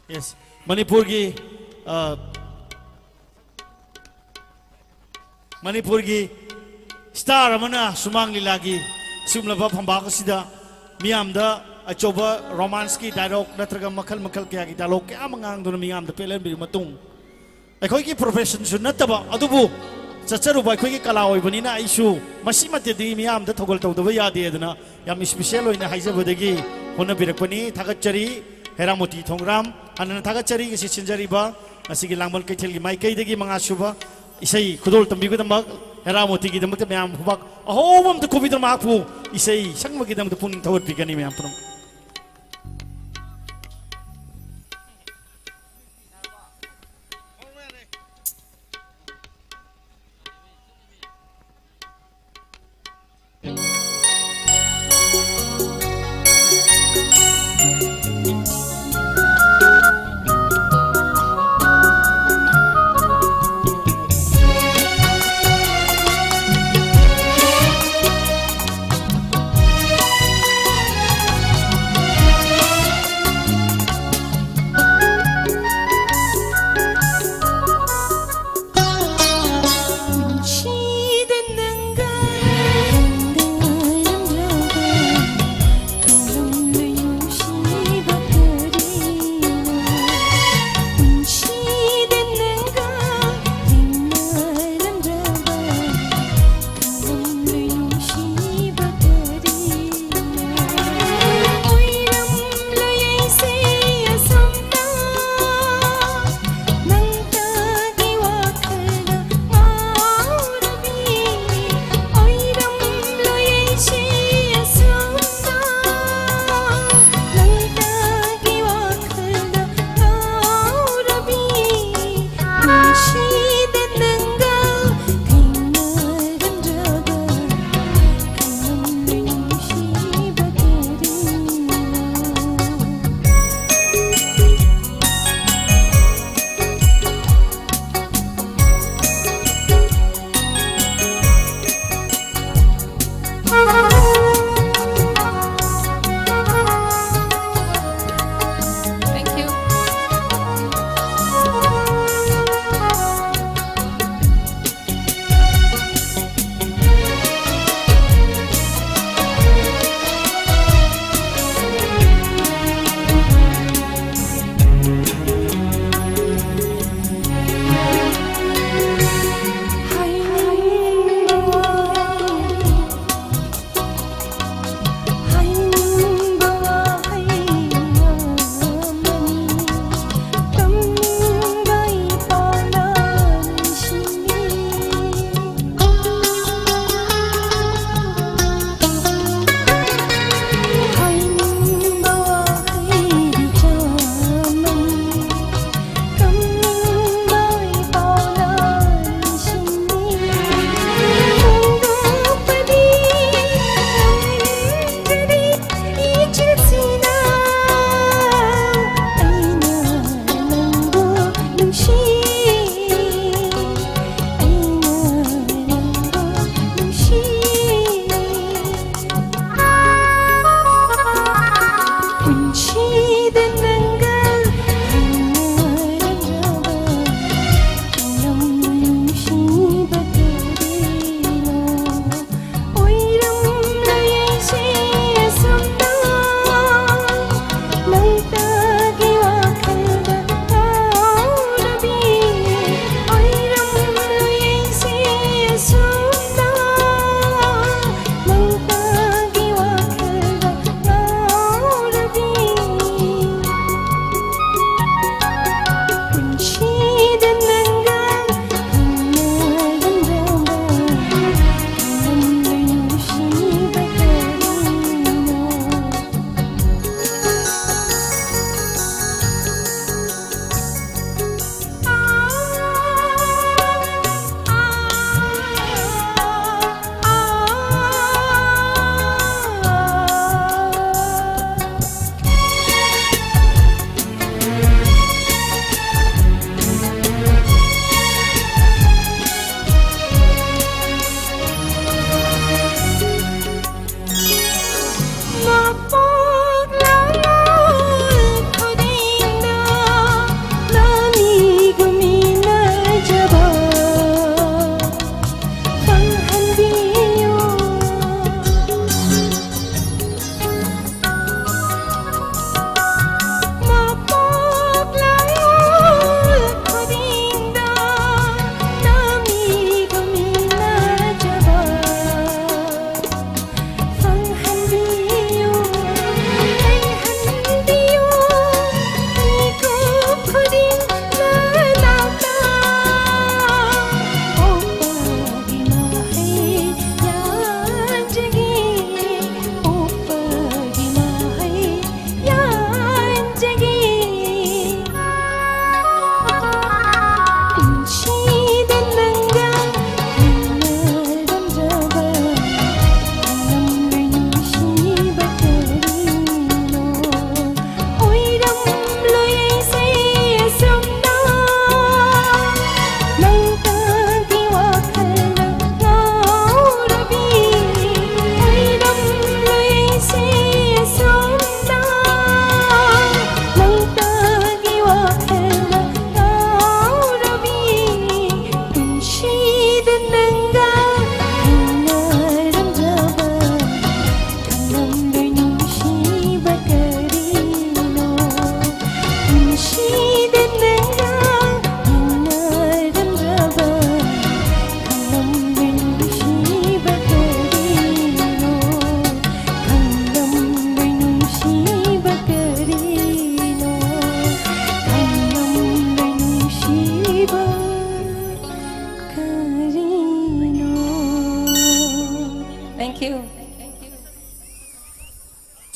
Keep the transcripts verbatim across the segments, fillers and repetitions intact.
Yes, ꯃꯅꯤꯄꯨꯔꯒꯤ, ꯑ, ꯃꯅꯤꯄꯨꯔꯒꯤ ꯁ꯭ꯇꯥꯔ ꯑꯃꯅ ꯁꯨꯃꯥꯡ ꯂꯤꯂꯥꯒꯤ ꯑꯁꯤꯒꯨꯝꯂꯕ ꯐꯝꯕꯥꯛ ꯑꯁꯤꯗ ꯃꯤꯌꯥꯝꯗ ꯑꯆꯧꯕ ꯔꯣꯃꯥꯟꯁꯀꯤ ꯗꯥꯏꯂꯣꯛ ꯅꯠꯇ꯭ꯔꯒ ꯃꯈꯜ ꯃꯈꯜ ꯀꯌꯥꯒꯤ ꯗꯥꯏꯂꯣꯛ ꯀꯌꯥ ꯑꯃ ꯉꯥꯡꯗꯨꯅ ꯃꯤꯌꯥꯝꯗ ꯄꯦꯜꯍꯟꯕꯤꯔꯕ ꯃꯇꯨꯡ, ꯑꯩꯈꯣꯏꯒꯤ ꯄ꯭ꯔꯣꯐꯦꯁꯟꯁꯨ ꯅꯠꯇꯕ, ꯑꯗꯨꯕꯨ ꯆꯠꯆꯔꯨꯕ ꯑꯩꯈꯣꯏꯒꯤ ꯀꯂꯥ ꯑꯣꯏꯕꯅꯤꯅ ꯑꯩꯁꯨ ꯃꯁꯤꯃꯠꯇꯗꯤ ꯃꯤꯌꯥꯝꯗ ꯊꯧꯒꯜ ꯇꯧꯗꯕ ꯌꯥꯗꯦ ꯑꯗꯨꯅ ꯌꯥꯝ ꯏꯁꯄꯤꯁꯦꯜ ꯑꯣꯏꯅ ꯍꯥꯏꯖꯕꯗꯒꯤ ꯍꯣꯠꯅꯕꯤꯔꯛꯄꯅꯤ꯫ ꯊꯥꯒꯠꯆꯔꯤ꯫ ꯍꯦꯔꯥꯃꯣꯇꯤ ꯊꯣꯡꯒ꯭ꯔꯥꯝ ꯍꯟꯅ ꯊꯥꯒꯠꯆꯔꯤ꯫ ꯉꯁꯤ ꯁꯤꯟꯖꯔꯤꯕ ꯉꯁꯤꯒꯤ ꯂꯥꯡꯕꯟ ꯀꯩꯊꯦꯜꯒꯤ ꯃꯥꯏꯀꯩꯗꯒꯤ ꯃꯉꯥ ꯁꯨꯕ ꯏꯁꯩ ꯈꯨꯗꯣꯜ ꯇꯝꯕꯤꯕꯒꯤꯗꯃꯛ ꯍꯦꯔꯥꯃꯣꯇꯤꯒꯤꯗꯃꯛꯇ ꯃꯌꯥꯝ ꯈꯨꯕꯥꯛ ꯑꯍꯧꯕ ꯑꯝꯇ ꯈꯨꯕꯤꯗꯨꯅ ꯃꯍꯥꯛꯄꯨ ꯏꯁꯩ ꯁꯛꯅꯕꯒꯤꯗꯃꯛꯇ ꯄꯨꯛꯅꯤꯡ ꯊꯧꯒꯠꯄꯤꯒꯅꯤ ꯃꯌꯥꯝ ꯄꯨꯝꯅꯃꯛ꯫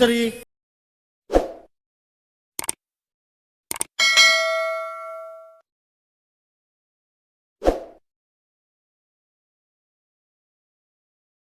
ꯊꯥꯖꯔꯤ꯫